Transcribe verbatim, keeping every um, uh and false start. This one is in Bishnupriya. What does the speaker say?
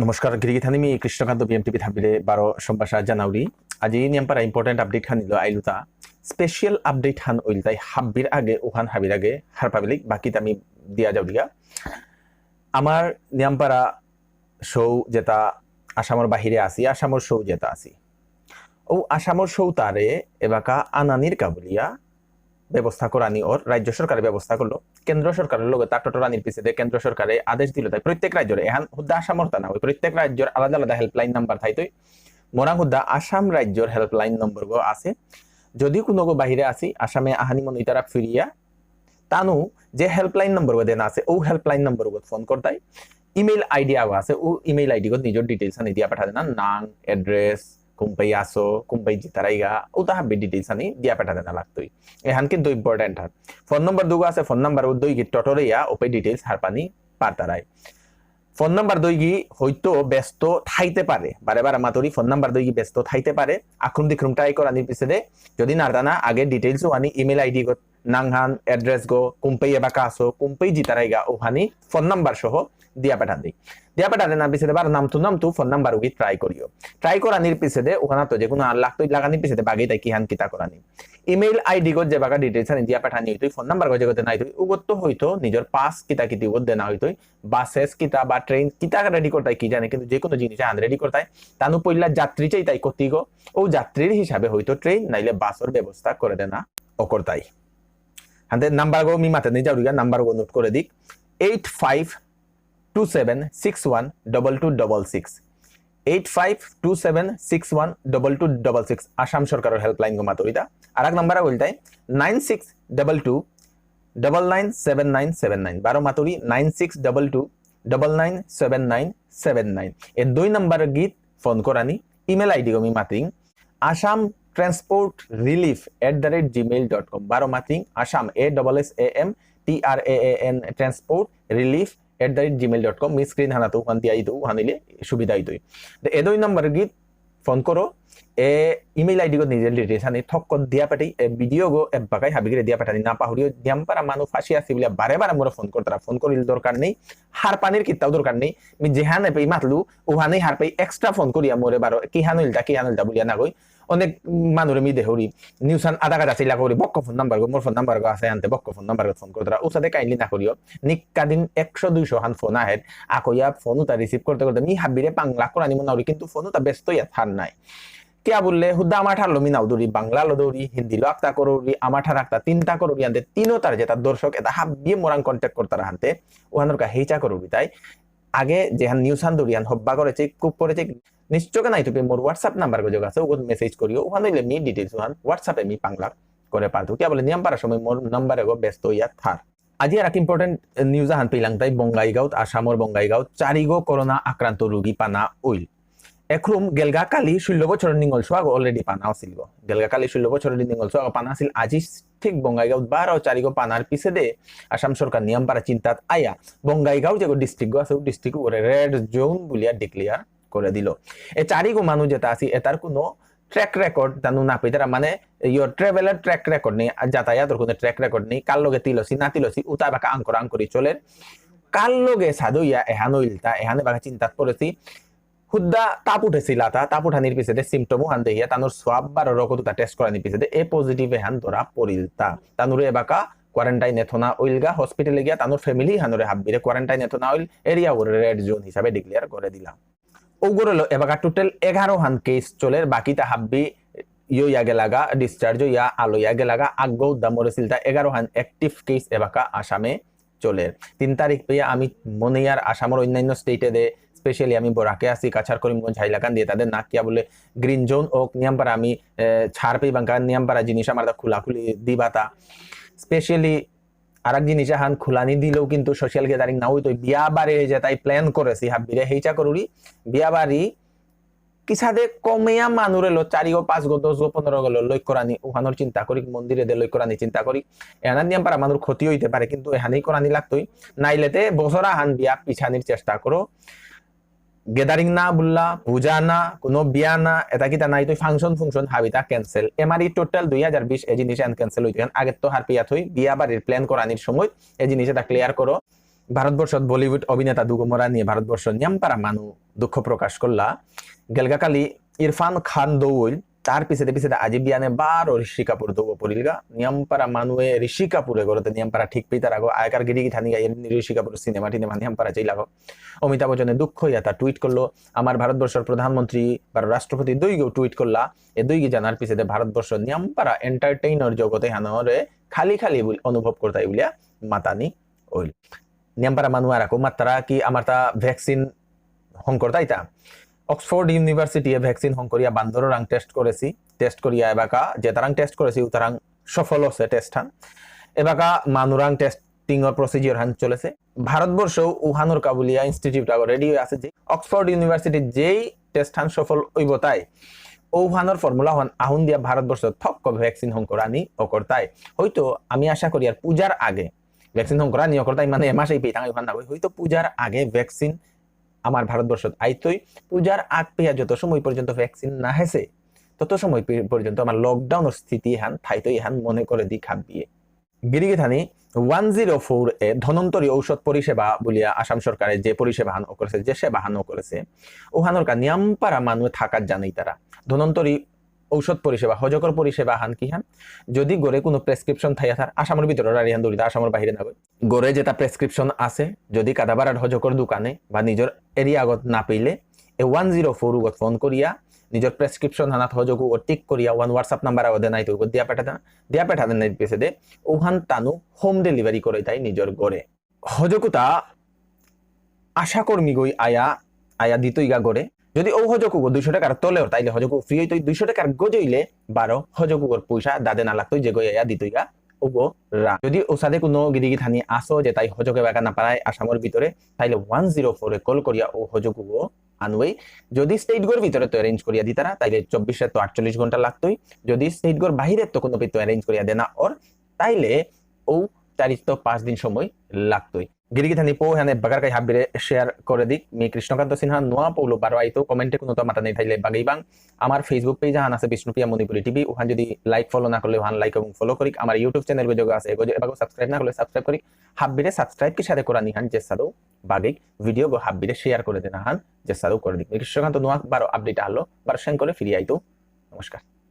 নমস্কার, গিরিগিথানি মি কৃষ্ণকান্ত বিএমটিভি থাপিলে বারো সম্ভাষা জানাউরি। আজি নিয়াম পারা important update হান নিল আইলুতা। Special update হান ওইলতাই হাব্বির আগে, উহান হাবির আগে, হার পাবলিক, বাকি তামি দিয়া যাও দিগা। আমার নিয়াম পারা সৌ যেটা আসামর বাহিরে আসি, আসামর সৌ যেটা আসি। ও আসামর সৌ তারে এবাকা আনানির কাবুলিয়া ব্যবস্থা করানি ওর রাজ্য সরকারে ব্যবস্থা করলো। কেন্দ্র সরকারের লগে তার টটরানির পিছে দে কেন্দ্র সরকারে আদেশ দিল তাই প্রত্যেক রাজ্যরে, এহান হুদ্দা আসামর তা না, ওই প্রত্যেক রাজ্যর আলাদা আলাদা হেল্পলাইন নাম্বার থাইতই। মোরাং হুদ্দা আসাম রাজ্যর হেল্পলাইন নম্বর গো আছে। যদি কোনো গো বাহিরে আসি, আসামে আহানি মন ইতারা ফিরিয়া, তানু যে হেল্পলাইন নম্বর গো দেনা আছে, ও হেল্পলাইন নম্বর গো ফোন করতাই। ইমেইল আইডি আগো আছে, ও ইমেইল আইডি গো নিজের ডিটেলস আনি দিয়া পাঠা দেনা, নাং, অ্যাড্রেস, কুম্পাই আসো, কুম্পাই জিতারাইগা, উতা হাবি ডিটেলস আনি দিয়া পেঠা দেনা লাগতই। এহান কিন্তু ইম্পর্টেন্ট হান। ফোন নম্বর দুগো আছে, ফোন নম্বর দুইগি টটরিয়া ওপে ডিটেলস হারপানি পারতারাই। ফোন নম্বর দুইগি হয়তো ব্যস্ত থাইতে পারে, বারে বারে মাতুরি ফোন নম্বর দুইগি ব্যস্ত থাইতে পারে। আক্রুম দিক্রুম ট্রাই করানির পিছে দে, যদি নারদানা আগে ডিটেলস আনি ইমেইল আইডি গো, নাংহান, অ্যাড্রেস গো, কুম্পেই এবাকা আসো, কুম্পেই জিতারাইগা, ওহানি ফোন নাম্বার সহ দিয়া পেঠান দিক। দিয়া পেঠাতে না পিছে বারো নাম তু নাম তু ফোন নাম্বার উগি ট্রাই করিও। ট্রাই করানির পিছে দে, ওখানে তো যে কোনো আর লাগতো, লাগানির পিছে দে বাগেই তাই কিহান কিতা করানি। ইমেইল আইডি গো যে বাগা ডিটেলস আনি দিয়া পেঠানি হইতই, ফোন নাম্বার গো যে গতে নাই তুই, উগত তো হইতো নিজের পাস কিতা কিতি উগত দেনা হইতই, বাসেস কিতা বা ট্রেন কিতা রেডি করতাই কি জানে, কিন্তু যে কোনো জিনিস আন রেডি করতাই, তানু পইলা যাত্রী চাই তাই কতি গো, ও যাত্রীর হিসাবে হইতো ট্রেন নাইলে বাসর ব্যবস্থা করে দেনা ও করতাই। হাতে নাম্বার গো মি মাতে নেই যাওরিগা, নাম্বার গো নোট করে দিক, eight five two seven six one double two double six, eight five two seven six one double two double six, Assam সরকারের হেল্পলাইন গো মাতুরিতা। আর এক নাম্বার বলতে nine six double two double nine seven nine seven nine, বারো মাতুরি nine six double two double nine seven nine seven nine. এ দুই নাম্বার গিত ফোন করানি, ইমেইল আইডি গো মি মাতিং, Assam Transport Relief at the rate gmail dot com, বারো মাতিং, Assam, A double S A M T R A A N, transport relief at the rate gmail dot com, মি screen হানাতো ওখান দিয়া আইতো, ওখান দিলে সুবিধা হইতই। তো এ দুই নাম্বার গিত ফোন করো, এ ইমেইল আইডি গো নিজের ডিটেলস আনি থক দিয়া পেঠাই, এ ভিডিও গো এ বাকাই হাবিগিরে দিয়া পেঠানি না পাহুরিও, দিয়াম পারা মানু ফাঁসি আসি বলে বারে বারে মোরে ফোন করতারা, ফোন করিল দরকার নেই, হার পানির কিত্তাও দরকার নেই, মি যেহানে পেই মাতলু, ওহানেই হার পেই এক্সট্রা ফোন করিয়া মোরে বারো, কি হান হইলতা, কি হান হইলতা বলিয়া না গই, অনেক মানুরে মি দেহুরি, নিউজ হান আধা কাজা চিলা করি, বক্ক ফোন নাম্বার গো, মোর ফোন নাম্বার গো আছে আনতে, বক্ক ফোন নাম্বার গো ফোন করতারা, উসাদে কাইন্ডলি না করিও। নিক্কা দিন একশো দুইশো হান ফোন আহের, আকইয়া ফোন উতা রিসিভ করতে করতে মি হাবিরে পাংলা করানি মনাউরি, কিন্তু ফোন উতা ব্যস্ত ইয়া থার নাই। কিয়া বুললে, হুদ্দা আমার ঠারলো মি নাও দৌড়ি, বাংলালো দৌড়ি, হিন্দিলো আক্তা করুরি, আমার ঠার আক্তা তিনটা করুরি, আনতে তিনো তার যেটা দর্শক, এটা হাবিয়ে মোরাং কন্ট্যাক্ট করতারা হানতে, ওহানোর কা হেইচা করুরি তাই। আগে যেহান নিউজ হান দৌড়ি হান হব্বা করেছে, কুক করেছে, নিশ্চয়কে নাই তুমি মোর WhatsApp নাম্বার গো যোগ আছে, ওগুলো মেসেজ করিও, ওখানে হইলে মি ডিটেলস ওহান WhatsApp এ মি পাংলা করে পারতো। কিয়া বুললে, নিয়াম পারা সময় মোর নাম্বার এগো ব্যস্ত ইয়া থার। আজি আর এক ইম্পর্টেন্ট নিউজ আহান পেলাং তাই, বঙ্গাইগাঁওত, আসামর বঙ্গাইগাঁওত চারিগো করোনা আক্রান্ত রোগী পানা অইল। একরুম গেলগা কালি ষোলো বছর নিঙল সোয়াগো অলরেডি পানা আছিল গো। গেলগা কালি ষোলো বছর নিঙল সোয়াগো পানা আছিল। আজি ঠিক বঙ্গাইগাঁওত বারো চারিগো পানার পিছে দে আসাম সরকার নিয়াম পারা চিন্তাত আয়া বঙ্গাইগাঁও যেগো ডিস্ট্রিক্ট গো আছে, ও ডিস্ট্রিক্ট ওরে রেড জোন বুলিয়া ডিক্লেয়ার করে দিল। এ চারিগো মানুষ যেটা আছি, এটার কোনো ট্র্যাক রেকর্ড তানু না পেতারা, মানে, ইয়র ট্রাভেলার ট্র্যাক রেকর্ড নেই, আর যাতায়াতর কোনো ট্র্যাক রেকর্ড নেই, কার লগে তিলসি না তিলসি, উতা বাকা আঙ্কর আঙ্করি চলের। কার লগে সাদইয়া এহান ইলতা, এহানে বাকা চিন্তাত পড়েছি। হুদ্দা তাপ উঠেছিল তা, তাপ উঠানির পিছে সিমটম হান দেখিয়া তানুর সোয়াব বারো রকত উতা টেস্ট করানির পিছে এ পজিটিভ এহান ধরা পড়িলতা। তানুরে এবাকা কোয়ারেন্টাইন এথনা অইলগা, হসপিটালে গিয়া তানুর ফ্যামিলি হানুরে হাব্বিরে কোয়ারেন্টাইন এথনা অইল, এরিয়া ওরে রেড জোন হিসাবে ডিক্লেয়ার করে দিলাম। ওগরলো এবাকা টোটাল এগারো হান কেস চলের, বাকিতা হাব্বি ইয়া গেলাগা, ডিসচার্জ ইয়া আলো ইয়া গেলাগা, আগো উদ্দা মরেছিল তা এগারো হান অ্যাক্টিভ কেস এবাকা আসামে চলের। তিন তারিখ পেয়ে আমি মনে ইয়ার আসামর অন্যান্য স্টেটে দে, স্পেশালি আমি বরাকে আছি, কাছাড়, করিমগঞ্জ, হাইলাকান্দি, তাদের না কিয়া বুলে গ্রিন জোন ওক নিয়াম পারা আমি, এ, ছাড় পেয়ে বাঙ্কা নিয়াম পারা জিনিস আমার তা খোলাখুলি দিবাতা। স্পেশালি আর এক জিনিস হান খোলানি দিলেও কিন্তু সোশ্যাল গ্যাদারিং না হইতো। বিয়া বাড়ি যে তাই প্ল্যান করেছি, হাব্বিরে হেইচা করুরি, বিয়া বাড়ি কিসাদে কমেয়া মানুরে লো, চারিগো, পাঁচগো, দশগো, পনেরোগো লো লই করানি, উহানোর চিন্তা করি, মন্দিরে দে লই করানি চিন্তা করি। এহানার নিয়াম পারা মানুর ক্ষতি হইতে পারে, কিন্তু এহানি করানি লাগতই। নাইলেতে বছর আহান বিয়া পিছানির চেষ্টা করো। গ্যাদারিং না বুললা, পূজা না, কোনো বিয়া না, এটা কিতা নাই, তুই ফাংশন ফুংশন হাবিতা ক্যান্সেল। এমারি টোটাল দুই হাজার বিশ এ জিনিস এন ক্যান্সেল হইতে, আগে তো হারপিয়া থই, বিয়া বাড়ির প্ল্যান করানির সময় এ জিনিস এটা ক্লিয়ার করো। ভারতবর্ষত বলিউড অভিনেতা দুগো মরা নিয়ে ভারতবর্ষ নিয়ামপারা মানু দুঃখ প্রকাশ করলা। গেলগা কালি ইরফান খান দৌ অইল, তার পিছেদে পিছেদে আজি বিয়ানে বারো ঋষি কাপুর দৌ পড়িলগা। নিয়ামপারা মানুয়ে ঋষি কাপুরে গরতে নিয়ামপারা ঠিক পেইতারাগো, আয়কার গিরি গিথানি গাইয়ে ঋষি কাপুর সিনেমা টিনেমা নিয়ামপারা চেইলাগো। অমিতাভ বচ্চনে দুঃখ ইয়া তা টুইট করলো, আমার ভারতবর্ষর প্রধানমন্ত্রী বা রাষ্ট্রপতি দুইগো টুইট করলা। এ দুইগি জানার পিছেদে ভারতবর্ষ নিয়ামপারা এন্টারটেইনার জগতে হানরে খালি খালি বুল-, অনুভব করতাই বুলিয়া মাতানি অইল। নিয়ামপারা মানু আর আকো মাত্রা কি আমার তা ভ্যাকসিন হঙকরতাইতা। অক্সফোর্ড ইউনিভার্সিটি এ ভ্যাকসিন হঙকরিয়া বান্দররাং টেস্ট করেছি। টেস্ট করিয়া এবাকা যেতারাং টেস্ট করেছি উতারাং সফল হচ্ছে টেস্ট হান। এবাকা মানুরাং টেস্টিং এর প্রসিডিওর হান চলেছে। ভারতবর্ষ উহানর কাবুলিয়া ইনস্টিটিউট আগো রেডি আছে যে অক্সফোর্ড ইউনিভার্সিটি যেই টেস্ট হান সফল অইব তাই উহানর ফর্মুলা হান আহুন দিয়া ভারতবর্ষ থক্ক ভ্যাকসিন হঙকরানি অকরতাই। হয়তো আমি আশা করি আর পূজার আগে ভ্যাকসিন হঙকরানি অকরতাই মানে এমাস এই পেইতাং ইহান না হয়তো পূজার আগে ভ্যাকসিন আমার ভারতবর্ষত আইতই। পূজার আগ পেয়া যত সময় পর্যন্ত ভ্যাকসিন না হেসে তত সময় পে-, পর্যন্ত আমার লকডাউনর স্থিতি হান থাইতই হান মনে করে দি খাবিয়ে। গিরিগিথানি ওয়ান জিরো ফোর এ ধনন্তরী ঔষধ পরিষেবা বুলিয়া আসাম সরকারে যে পরিষেবা হান করেছে, যে সেবা হান করেছে, ওহানর কা নিয়ামপারা মানু থাকাত জানেইতারা। ধনন্তরী ঔষধ পরিষেবা, হজকর পরিষেবা হান কি হান? যদি গরে কোনো প্রেসক্রিপশন থাইয়া থার, আসামর ভিতরে রারি হান দৌড়িতা, আসামর বাহিরে না গই। গরে যেটা প্রেসক্রিপশন আছে, যদি কাদাবারার হজকর দোকানে বা নিজর এরিয়া আগত না পেইলে, এ ওয়ান জিরো ফোর উগত ফোন করিয়া নিজর প্রেসক্রিপশন হানাত হজকু ও টিক করিয়া ওহান WhatsApp নাম্বার আগত দেনাই তো উগত দিয়া পেঠা দেনা, দিয়া পেঠা দেনাই পিছেদে, ওহান তানু হোম ডেলিভারি করে তাই নিজর গরে। হজকুতা আশা কর্মী গই আয়া, আয়া দিতইগা গরে। যদি ও হজকুগো দুইশো টাকার তলে ওর, তাইলে হজকু ফ্রি হইতই, দুইশো টাকার গজইলে বারো হজকুগর পয়সা দাদে না লাগতই, যে গই আয়া দিতইগা ওগো রা। যদি ওসাদে কোনো গিরিগিথানি আসো যে তাই হজকে বাকা না পারায় আসামর ভিতরে, তাইলে ওয়ান জিরো ফোর এ কল করিয়া ও হজকুগো আনুই। যদি স্টেট গর ভিতরে তো অ্যারেঞ্জ করিয়া দিতারা, তাইলে চব্বিশে তো আটচল্লিশ ঘন্টা লাগতই। যদি স্টেট গর বাহিরে তো কোনো তো অ্যারেঞ্জ করিয়া দেনা ওর, তাইলে ও চারি তো পাঁচ দিন সময় লাগতই। গিরিগিথানি পৌ হানে বাগার কাই হাবিরে শেয়ার করে দিক। মি কৃষ্ণকান্ত সিনহা নোয়া পৌলো বারো আইতো, কমেন্টে কোনো তো মাতা নেই থাইলে বাগেই বাং। আমার Facebook পেজ হান আছে বিষ্ণুপ্রিয়া মণিপুরী টিভি, ওহান যদি লাইক ফলো না করলে ওহান লাইক এবং ফলো করিক। আমার YouTube চ্যানেল গো যোগ আছে, এগো এবাগো সাবস্ক্রাইব না করলে সাবস্ক্রাইব করিক। হাবিরে সাবস্ক্রাইব কি সাথে করানি হান যে সাদো বাগেই ভিডিও গো হাবিরে শেয়ার করে দেনা হান যে সাদো করে দিক। মি কৃষ্ণকান্ত নোয়া বারো আপডেট আলো, বারো সেন করে ফিরে আইতো। নমস্কার।